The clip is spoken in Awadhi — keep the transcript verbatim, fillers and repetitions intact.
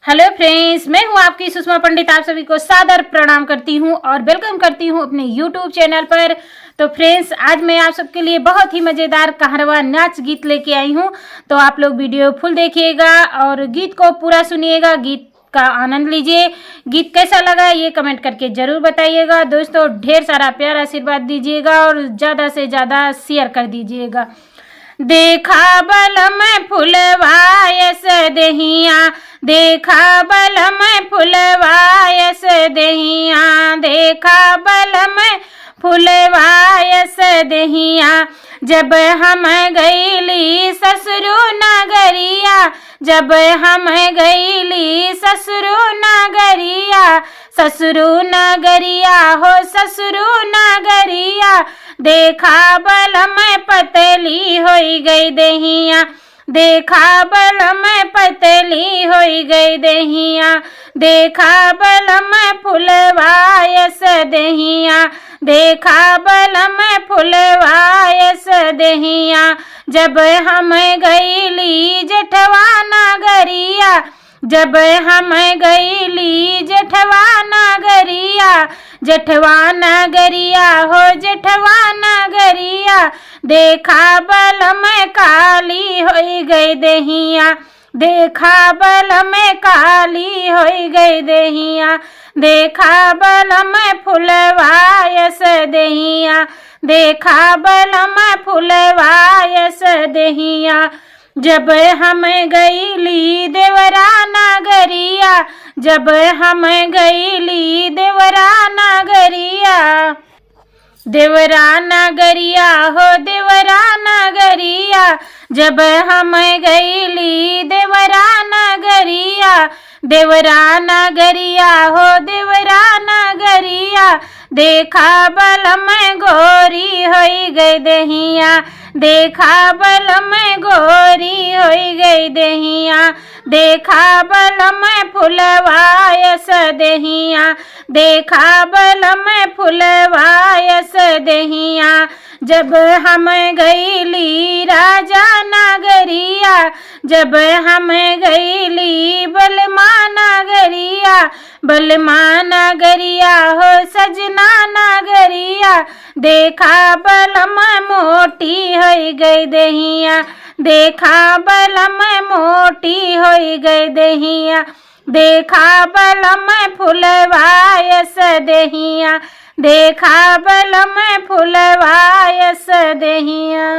हेलो फ्रेंड्स, मैं हूं आपकी सुषमा पंडित। आप सभी को सादर प्रणाम करती हूं और वेलकम करती हूं अपने यूट्यूब चैनल पर। तो फ्रेंड्स, आज मैं आप सबके लिए बहुत ही मज़ेदार कहरवा नाच गीत लेके आई हूं। तो आप लोग वीडियो फुल देखिएगा और गीत को पूरा सुनिएगा, गीत का आनंद लीजिए। गीत कैसा लगा, ये कमेंट करके ज़रूर बताइएगा। दोस्तों, ढेर सारा प्यार आशीर्वाद दीजिएगा और ज़्यादा से ज़्यादा शेयर कर दीजिएगा। देखा बलम फुलवा यस देहिया, देखा बलम फुलवा यस देहिया, देखा बलम फुलवा यस देहिया। जब हम गईली ससुरु नगरिया, जब हम गईली ससुरु नगरिया, ससुरु नगरिया हो ससुरु नगरिया। देखा बलम पतली होई गई देहिया, देखा बलम पतली होई गई देहिया। देखा बलम फुलवा यस देहिया, देखा बलम फुलवा यस देहिया। जब हम गईली जेठवा नगरिया, जब हम गईली जेठवा नगरिया, जेठवा नगरिया हो जेठवा नगरिया। देखा बलम काली होई गई देहिया, देखा बलम काली होई गई देहिया। देखा बलम फुलवा यस देहिया, देखा बलम फुलवा यस देहिया। जब हम गईली देवरा नगरिया, जब हम गईली देवरा नगरिया, देवरा नगरिया हो देवरा नगरिया। जब हम गईली देवरा नगरिया, देवरा नगरिया हो देवरा नगरिया। देखा बलम गोरी होई गई देहिया, देखा बलम गोरी होई गई देहिया। देखा बलम फुलवा यस देहिया, देखा बलम फुलवा यस देहिया। जब हम गईली राजा नगरिया, जब हम गईली बलमा नगरिया, बलमा नगरिया हो सजना नगरिया। देखा बलम मोटी होई गई देहिया, देखा बलम मोटी होई गई देहिया। देखा बलम फुलवा यस देहिया, देखा बलम फुलवा यस देहिया।